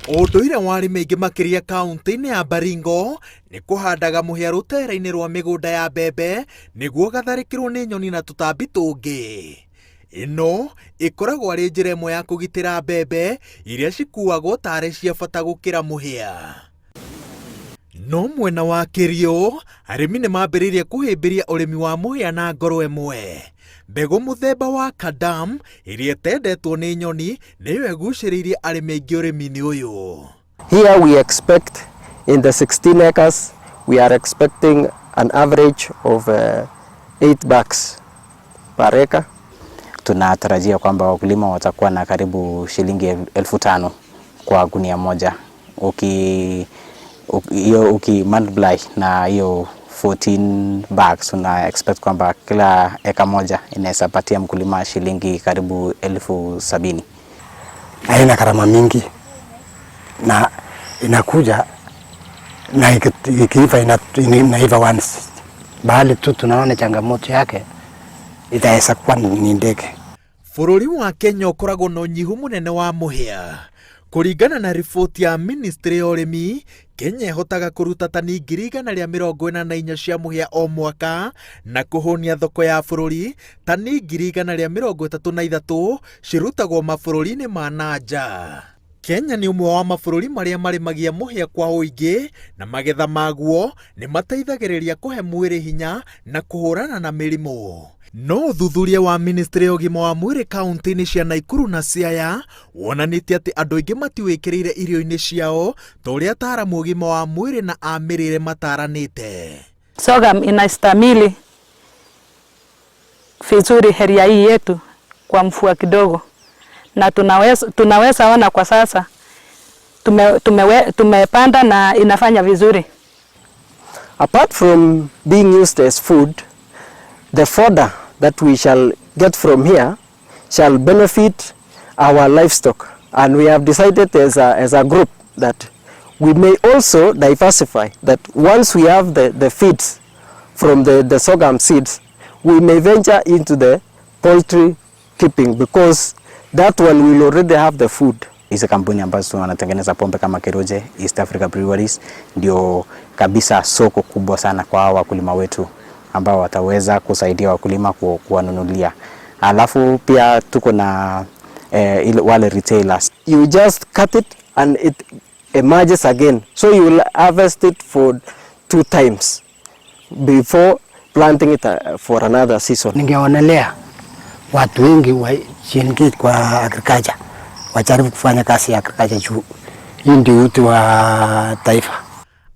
Ũndũire wa arĩmi aingĩ makĩria kaũntĩ-inĩ ya Baringo nĩ kũhandaga mũhĩa rũtere-inĩ rwa mĩgũnda ya mbembe nĩguo ũgatharĩkĩrwo nĩ nyoni na tũtambi tũngĩ. Ĩno ĩkoragwo arĩ njĩra ĩmwe ya kũgitĩra mbembe iria cikuagwo tarĩ cia bata gũkĩra mũhĩa. No mwena wa Kĩriũ, arĩmi nĩ mambĩrĩirie kũhĩmbĩria ũrĩmi wa mũhĩa na ngoro ĩmwe. Mbegũ mũthemba wa Kadam ĩrĩa ĩtendetwo nĩ nyoni nĩyo ĩgucĩrĩirie arĩmi aingĩ ũrĩmi-inĩ ũyũ. Here we expect in the 16 acres we are expecting an average of 8 bags per acre. Tunatarajia kwamba wakulima watakuwa na karibu shilingi 5,000 kwa gunia moja. Uki hiyo uki multiply na hiyo 14 bags, una expect kwamba kila eka moja inaweza patia mkulima shilingi karibu 70,000. Haina gharama mingi na inakuja na ikiiva inaiva once. Bali tu tunaona changamoto yake itaweza kuwa ni ndege. Bũrũri wa Kenya ũkoragwo na ũnyihu mũnene wa mũhĩa. Kũringana na riboti ya ministry ya ũrĩmi, Kenya ĩhotaga kũruta tani 144,000 cia mũhĩa o mwaka na kũhũnia thoko ya bũrũri tani 133,000 cirutagwo mabũrũri-inĩ ma na nja. Kenya nĩ ũmwe wa mabũrũri marĩa marĩmagia mũhĩa kwa ũingĩ na magetha maguo nĩ mateithagĩrĩria kũhe mwĩrĩ hinya na kũhũrana na mĩrimũ. No ũthuthuria wa ministry ya ũgima wa mwĩrĩ kaunti-inĩ cia Naikuru na Siaya wonanĩtie atĩ andũ aingĩ matiwĩkĩrĩire irio-inĩ ciao ta ũrĩa ataaramu ũgima wa mwĩrĩ na a mĩrĩre mataranĩte. Sorghum inastahimili vizuri area hii yetu kwa mvua kidogo, na tunaweza ona kwa sasa tumepanda na inafanya vizuri. Apart from being used as food, the fodder that we shall get from here shall benefit our livestock, and we have decided as a group that we may also diversify, that once we have the feeds from the sorghum seeds, we may venture into the poultry keeping, because that one will already have the food. Hizi kampuni ambazo wanatengeneza pombe kama Keroche, East Africa Breweries ndio kabisa soko kubwa sana kwa hawa wakulima wetu ambao wataweza kusaidia wakulima kuwanunulia. Alafu pia tuko na wale retailers. You just cut it and it emerges again. So you will harvest it for 2 times before planting it for another season. Ningeonelea watu wengi wajiingie kwa agriculture, wajaribu kufanya kazi ya agriculture juu hii ndio uti wa taifa.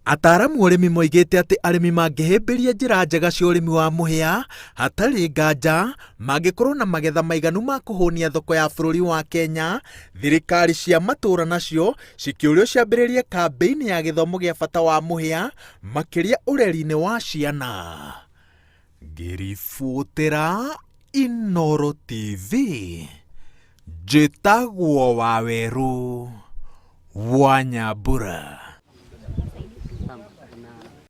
Ataaramu ũrĩmi moigĩte atĩ arĩmi mangĩhĩmbĩria njĩra njega cia ũrĩmi wa mũhĩa hatarĩ nganja mangĩkorwo na magetha maiganu ma kũhũnia thoko ya bũrũri wa Kenya. Thirikari cia matũũra nacio cikĩũrio ciambĩrĩrie kambĩini ya gĩthomo gĩa bata wa mũhĩa makĩria ũreri-inĩ wa ciana. Ngĩribotera Inooro TV, njĩtagwo Wawerũ wa Nyambura.